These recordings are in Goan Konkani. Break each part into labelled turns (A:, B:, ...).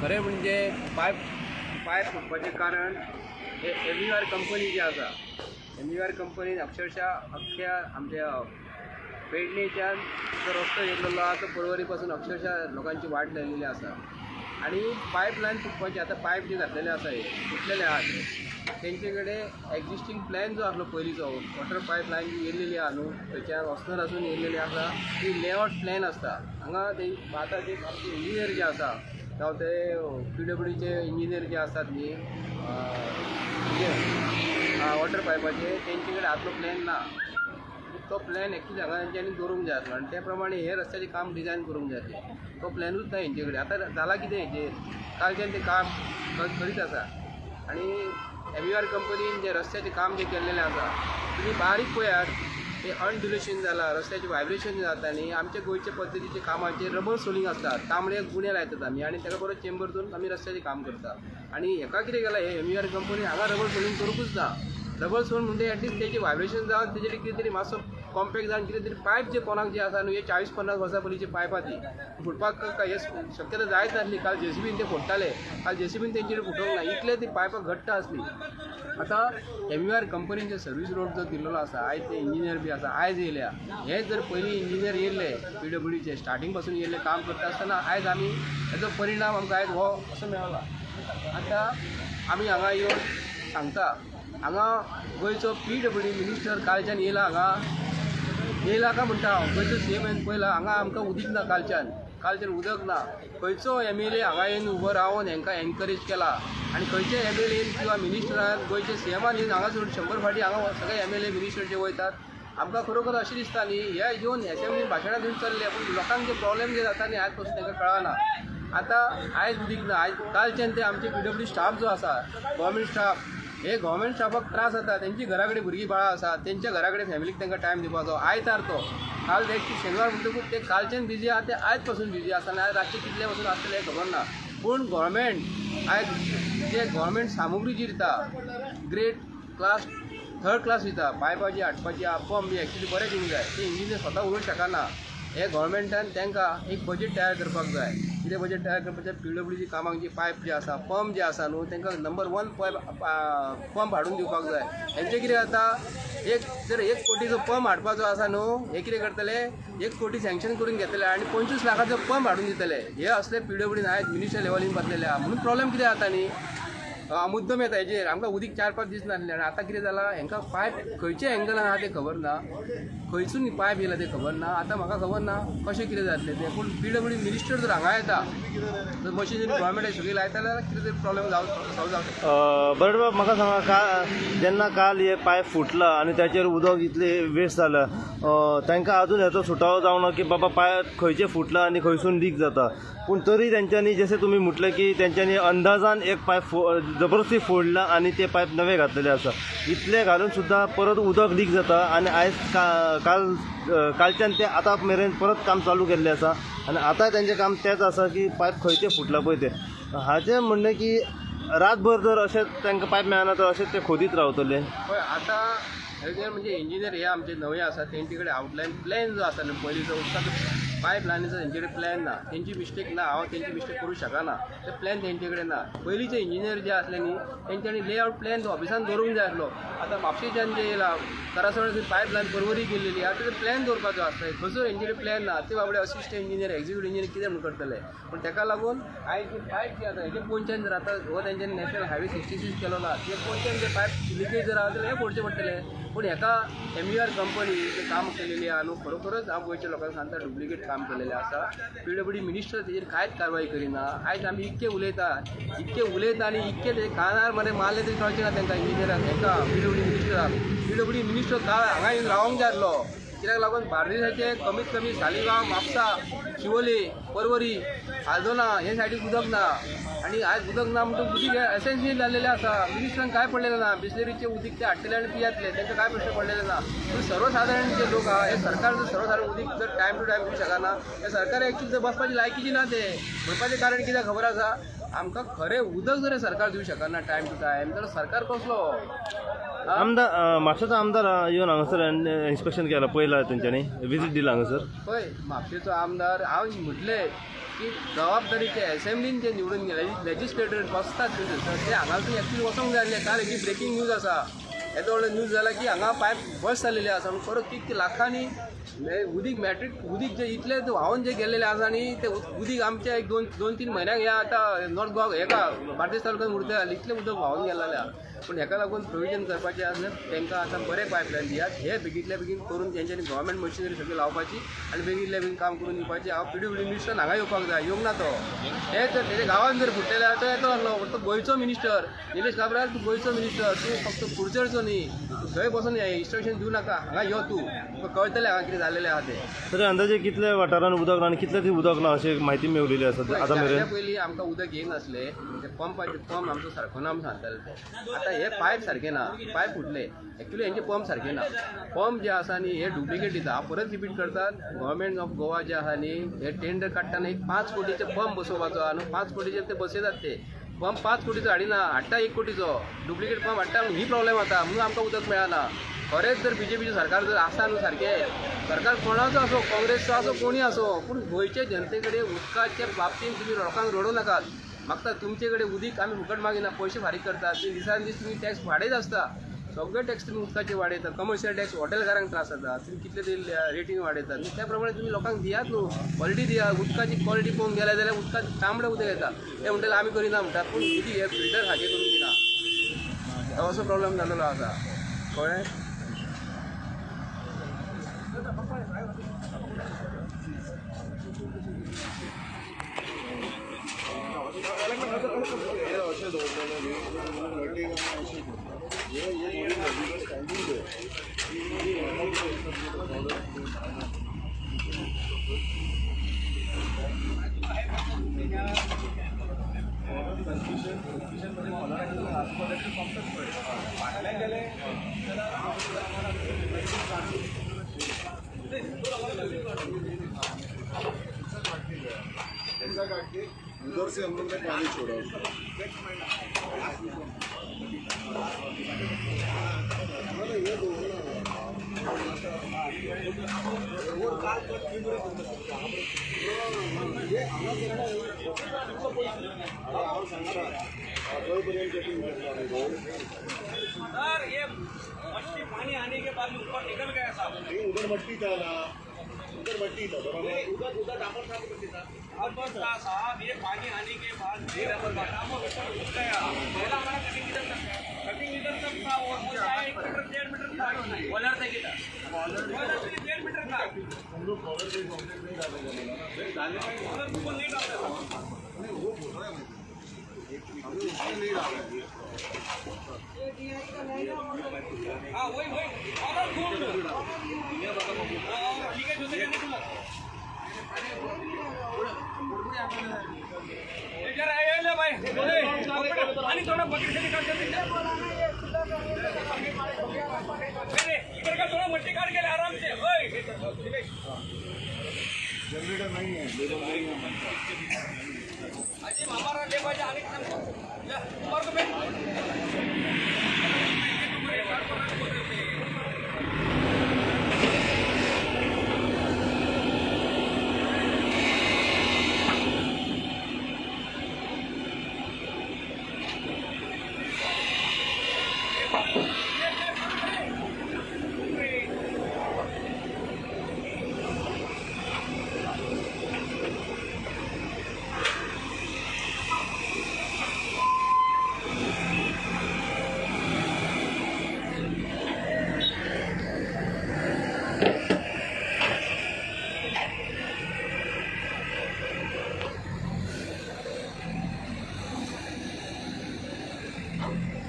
A: खरें म्हणजे पायप पायप फुटपाचें कारण हे एमयूआर कंपनी जी आसा, एमयूआर कंपनीन अक्षरशः अख्ख्या आमच्या पेडणेच्यान जो रस्तो येयल्लो आहा तो पर्वरी पासून अक्षरशः लोकांची वाट लायलेली आसा. आनी पायप लायन फुटपाची, आतां पायप जे घातलेले आसा, हे फुटलेले आहा, ते तेंचे कडेन एग्जिस्टींग प्लॅन जो आसलो पयलींचो, वॉटर पायप लायन जी येयलेली आहा न्हू, थंयच्यान वसनर आसून येयलेली आसा, ती लेआवट प्लॅन आसता हांगा. ते आतां जे आमचे इंजिनियर जे आसा, जावं ते पीडब्ल्यूडीचे इंजिनियर जे आसात न्ही वॉटर पायपाचे, तेंचे कडेन आतलो प्लॅन ना. तो प्लॅन एक्चुली हांगा तेंच्यांनी दवरूंक जाय आसलो आनी त्या प्रमाणे हे रस्त्याचें काम डिजायन करूंक जाय आसलें. तो प्लॅनूच ना हेंचे कडेन. आतां जालां कितें हेचेर, कालच्यान तें काम करीत आसा आनी एमयूआर कंपनीन जें रस्त्याचें काम जें केल्लेलें आसा, तुमी बारीक पळयात, ते अनड्युलेशन जालां, रस्त्याचें व्हायब्रेशन जाता. न्ही आमच्या गोंयचे पद्दतीचे कामाचेर रबर सोलिंग आसता, तांबडे गुणे लायतात आमी आनी ताका बरो चेंबर दवरून आमी रस्त्याचें काम करता. आनी हेका कितें केलां, हे एमयूआर कंपनी हांगा रबर सोलिंग करूंकूच ना. रबर सोल म्हणजे एटलिस्ट तेजें व्हायब्रेशन जावन तेजें कितें तरी मातसो कॉम्पॅक्ट जावन कितें तरी पायप जे कोणाक जे आसा न्हू, हे 40-50 वर्सां पयलींची पायपां ती फुटपाक हे शक्यता जायच नासली. काल जेसीबीन ते फोडटाले, काल जेसीबीन तेंचेर फुटोवंक ना, इतले ती पायपां घट्ट आसली. आतां एमयूआर कंपनीन जे सर्वीस रोड जो दिल्लो आसा, आयज ते इंजिनियर बी आसा, आयज येयल्या. हे जर पयलीं इंजिनियर येयल्ले, पीडब्ल्यूडीचे स्टार्टींग पासून येयल्ले काम करता आसतना, आयज आमी हेजो परिणाम आमकां आयज हो असो मेळ्ळा. आतां आमी हांगा येवन सांगता, हांगा गोंयचो पीडब्ल्यूडी मिनिस्टर कालच्यान येयला, हांगा येयला काय म्हणटा हांव. गोंयचो सीएम येवन पळयला, हांगा आमकां उदीक ना, कालच्यान कालच्यान उदक ना. खंयचो एमएलए हांगा येवन उबो रावन हांकां एनकरेज केला आनी खंयचे एमएलएन किंवा मिनिस्टरान, गोंयचे सीएमान येवन हांगा 100 फावटी हांगा सगळे एमएलए मिनिस्टर जे वयतात, आमकां खरोखर अशें दिसता न्ही, हे येवन एसेंब्लीन भाशणां दिवन चल्ले, पूण लोकांक जे प्रॉब्लेम जे जाता न्ही, आयज पासून तांकां कळना. आतां आयज उदीक ना. आयज कालच्यान ते आमचे पीडब्ल्यू स्टाफ जो आसा, गव्हर्मेंट स्टाफ, हे गव्हर्मेंट स्टाफाक त्रास जाता. तेंची घरा कडेन भुरगीं बाळां आसा, तेंच्या घरा कडेन फॅमिलीक तांकां टायम दिवपाचो. आयतार तो काल एक्चुली शेनवार म्हणटकूच ते कालच्यान बिजी आहा, ते आयज पासून बिजी आसा आनी आयज रातचे कितले पासून आसतले हें खबर ना. पूण गव्हर्मेंट आयज जे गव्हर्मेंट सामुग्री जी दिता, ग्रेड क्लास थर्ड क्लास दिता, पायपां जी हाडपाची आहा, पंप बी एक्चुली बरें दिवंक जाय. ते इंजिनियर स्वता उलोवंक शकना. हे गव्हर्मेंटान तांकां एक बजेट तयार करपाक जाय. कितें बजेट तयार करपाचें? पीडब्ल्यूडी कामाक जी पायप जे आसा, पंप जे आसा न्हू, तांकां नंबर वन पायप पंप हाडून दिवपाक जाय. हेंचें कितें जाता, एक जर 1 कोटीचो पंप हाडपाचो आसा न्हू, हे कितें करतले, 1 कोटी सँक्शन करून घेतले आनी 25 लाखाचो पंप हाडून दितले. हे असले पीडब्ल्यूडीन आयज मिनिस्टर लेवलीन बसलेले आहा, म्हणून प्रॉब्लेम कितें जाता न्ही, मुद्दम येता हेजेर. आमकां उदीक 4-5 दीस नासले आनी आतां कितें जालां, हेंकां पायप खंयच्या एंगलान आहा तें खबर ना, खंयसून पायप येयला तें खबर ना. आतां म्हाका खबर ना कशें कितें जातलें तें, पूण पीडब्ल्यूडी मिनिस्टर जर हांगा येता, जर मशिनरी गव्हर्मेंट सगळी लायता जाल्यार कितें तरी प्रॉब्लेम जावं सॉल्व जावं शकता.
B: बरें बाब, म्हाका सांगा का जेन्ना काल हे पायप फुटला आनी ताचेर उदक इतलें वेस्ट जालां, तांकां अजून हेचो सुटावो जावना की बाबा पायप खंयचें फुटलां आनी खंयसून लीक जाता. पूण तरी तेंच्यांनी, जशें तुमी म्हटलें की तेंच्यांनी अंदाजान एक पायप जबरदस्ती फोडला आनी ते पायप नवे घातलेले आसा. इतलें घालून सुद्दां परत उदक लीक जाता आनी आयज काल कालच्यान ते आतां मेरेन परत काम चालू केल्लें आसा आनी आतां तेंचें काम तेंच आसा की पायप खंयचें फुटलां पळय तें. हाचें म्हणणें की रातभर जर अशें तांकां पायप मेळना तर अशें ते खोदीत रावतले?
A: पळय, आतां हेजेर म्हणजे इंजिनियर हे आमचे नवे आसा, तेंचे कडेन आउटलायन प्लॅन जो आसा न्हू पयलींचो उदकाचो पायप लायनीचो, तेंचे कडेन प्लॅन ना. तेंची मिस्टेक ना, हांव तेंची मिस्टेक करूं शकना. ते प्लॅन तेंचे कडेन ना. पयलींचे इंजिनियर जे आसले न्ही, तेंच्यांनी लेआउट प्लॅन तो ऑफिसान दवरूंक जाय आसलो. आतां म्हापशेच्यान जे येयला, करासवाडी पायप लायन पर्वरी गेल्लेली आहा, तेजो प्लॅन दवरपाचो आसता. खंयसर हेंचे कडेन प्लॅन ना. ते बाबडे असिस्टंट इंजिनियर, एक्झिक्युटीव इंजिनियर कितें म्हूण करतले? पूण तेका लागून आयज जी पायप जी आसा, हेजे पोंच्यान जर आतां हो तेंच्यांनी नॅशनल हायवे 66 केलो ना, ते पोंच्यान जे पायप लिकेज जर आहा जाल्यार हें फोडचें पडटलें. पूण हेका एमयूआर कंपनी जें काम केलेली आहा न्हू, खरोखरच हांव गोंयच्या लोकांक सांगता, डुप्लिकेट काम केलेलें आसा. पीडब्ल्यूडी मिनिस्टर तेजेर कांयच कारवाय करिना. आयज आमी इतके उलयता, इतके उलयता आनी इतके ते कानार मरे मारले तरी कळचें ना तांकां, इंजिनियराक, हेका पीडब्ल्यूडी मिनिस्टराक. पीडब्ल्यूडी मिनिस्टर काल हांगा येवन रावंक जाय आसलो. कित्याक लागून बार्देसाचे कमीत कमी सालिगांव, म्हापसा, शिवोली, पर्वरी, आल्दोना हे सायडीक उदक ना आनी आयज उदक ना म्हणटकूच उदीक हें एसेन्शियल जाल्लेलें आसा. मिनिस्टरान कांय पडलेलें ना. बिसलेरीचें उदीक ते हाडटले आनी पियातले, तांकां कांय प्रश्न पडलेले ना. पूण सर्वसाधारण जे लोक आहा, हे सरकार जर सर्वसाधारण उदीक जर टायम टू टायम दिवंक शकना, हे सरकार एक्चुली जर बसपाची लायकीची ना. ते म्हणपाचें कारण कितें खबर आसा आमकां? खरें उदक जर सरकार दिवंक शकना टायम टू टायम, जाल्यार सरकार कसलो? आं?
B: आमदार, म्हापशेचो आमदार येवन हांगासर इन्स्पेक्शन केलां, पळयलां, तेंच्यांनी विजीट दिला हांगासर?
A: पळय, म्हापशेचो आमदार, हांव म्हटलें की जबाबदारीचे एसेंब्लीन जे निवडून गेले लेजिस्लेटर बसतात थंयसर ते हांगासून एक्चुली वचोंक जाय आसले. काल हेजी ब्रेकींग न्यूज आसा, येदो व्हडलो न्यूज जाला की हांगा पायप बस्ट जालेले आसा म्हणून परत कितके लाखांनी उदीक मॅट्रीक उदीक जे इतले व्हांवन जे गेल्लेले आसा आनी ते उदीक आमच्या एक दोन तीन म्हयन्याक ह्या आतां नॉर्थ गोवा हेका बार्देस तालुक्यान उरता इतलें उदक व्हांवन गेल्लें आसा. पूण हेका लागून प्रोविजन करपाचें आसलें तांकां आतां बरें पायपलायन दियात, हे बेगींतल्या बेगीन करून तेंच्यांनी गव्हर्मेंट मशिनरी सगळी लावपाची आनी बेगींतल्या बेगीन काम करून दिवपाची. हांव पीडब्ल्यूडी मिनिस्टर हांगा येवपाक जाय, येवंक ना तो. हे जर तेजे गांवांत जर फुटलेले आसा तो येतलो आसलो, पूण तो गोंयचो मिनिस्टर निलेश काब्राल, तूं गोंयचो मिनिस्टर, तूं फक्त कुडचडचो न्ही, तूं थंय बसून इन्स्ट्रक्शन दिवं नाका, हांगा यो तूं, तुका कळटलें हांगा कितें जालेलें आसा तें.
B: तरी अंदाजे कितले वाठारान उदक ना आनी कितले ती उदक ना अशी म्हायती मेवलेली आसा आतां मेरेन?
A: ह्या पयलीं आमकां उदक येयनासलें, ते पंपाचे पंप आमचो सारको ना म्हूण सांगताले ते. आतां हे पायप सारके ना, पायप फुटले, एक्चुली हेंचे पंप सारके ना, पंप जे आसा न्ही हे डुप्लिकेट दिता. हांव परत रिपीट करता, गव्हर्मेंट ऑफ गोवा जे आसा न्ही हे टेंडर काडटना एक 5 कोटीचे पंप बसोवपाचो आहा न्हू, 5 कोटीचे ते बसयतात, ते पंप 5 कोटीचो हाडिना, हाडटा 1 कोटीचो डुप्लिकेट पंप हाडटा, म्हणून ही प्रॉब्लेम जाता, म्हणून आमकां उदक मेळना. खरेंच जर बीजेपीचें सरकार जर आसा न्हू सारकें, सरकार कोणाचो आसो, काँग्रेसचो आसो, कोणूय आसो, पूण गोंयचे जनते कडेन उदकाचे बाबतींत तुमी लोकांक रडोवं नाकात. मागता तुमचे कडेन उदीक आमी फुकट मागिना, पयशे फारीक करतात, तुमी दिसान दीस तुमी टॅक्स वाडयत आसता, सगळे टॅक्स तुमी उदकाचे वाडयतात, कमर्शियल टॅक्स हॉटेलकारांक त्रास जाता, तुमी कितले तरी रेटींग वाडयतात, त्या प्रमाणे तुमी लोकांक दियात न्हू, क्वॉलिटी दिया. उदकाची क्वॉलिटी पळोवंक गेले जाल्यार उदकाक तांबडें उदक येता, ते म्हणटले आमी करिना म्हणटात, पूण उदीक हे फिल्टर सारकें करून दिना, हो असो प्रॉब्लेम जाल्लो आसा, कळ्ळें?
C: उधर से हम लोग ने पानी छोड़ा उसको।
D: सर ये मच्छी पानी आने के बाद ऊपर निकल गया साहब।
C: उधर मट्टी था ना, उधर मट्टी था बराबर,
D: उधर उधर डामर था, डामर था साहब। ये पानी आने के बाद ऊपर घुस गया। पहला हमारा कटिंग इधर तक, कटिंग इधर तक था और वो चाहे 1 मीटर 1.5 मीटर था, बॉलर थे किधर, बॉलर से 1.5 मीटर था।
C: हम लोग कॉलर पे कॉन्ट्रैक्ट नहीं डालेंगे,
D: कॉलर को नहीं डालते साहब।
C: नहीं वो बोल रहा है मुझे, हम लोग उसमें नहीं डाल रहे।
D: हाँ वही वही कॉलर घूम लो, ठीक है, जूते कहने तुला इधर आए ले भाई, पानी थोड़ा बकेट से निकाल जल्दी। इधर का थोड़ा मट्टी काट के आराम से। ओए
C: जनरेटर नहीं है, लेबर नहीं है।
D: अजीब हमारा लेबर जाने का ऊपर को बैठ।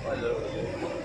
A: Hello.